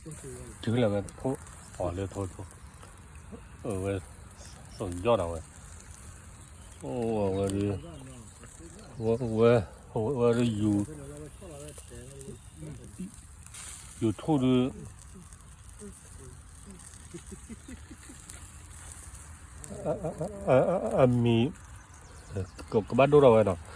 တုၤလၢဝဲထိၣ်, အီၤလၢထိၣ်ထိၣ်, အဝဲ, စီၤယီၢ်ဒီးဝဲ, အိၣ်ဝဲဒုး, ဝဲ, ဝဲ, ဝဲဒုးယူၤ, ယူၤထိၣ်ဒုး, အမံၤ, ကဘၣ်ဒိၣ်ထီၣ်ဝဲနီၤ.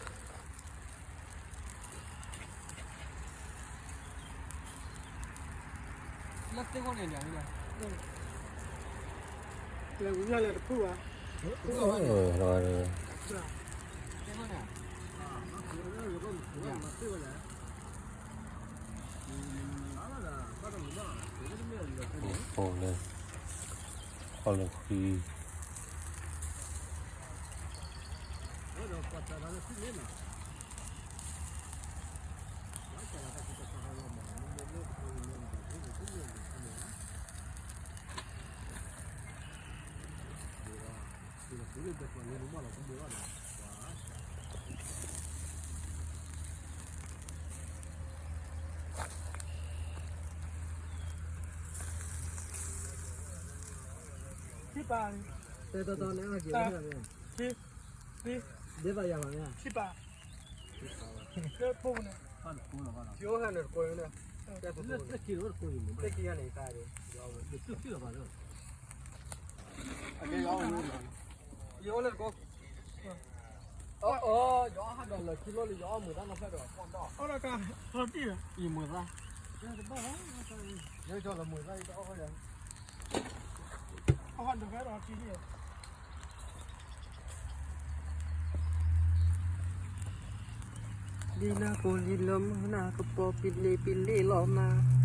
ယဟဲဒီးလၢခံလီၤလၢ ယအီၣ်မုာ်သၣ်နီၤဖဲဒီး အီၣ်ဒီးကါ, အီၣ်ဒီးကါ, ယမုာ်သၣ်, ယမုာ်သၣ်, ယအီၣ်ဒီးကါဒီးထံန့ၣ်, လံနၢ်ကိးလံလၢမုၢ်နၤကပီၤပံလ့ပံလ့လီၤနၤ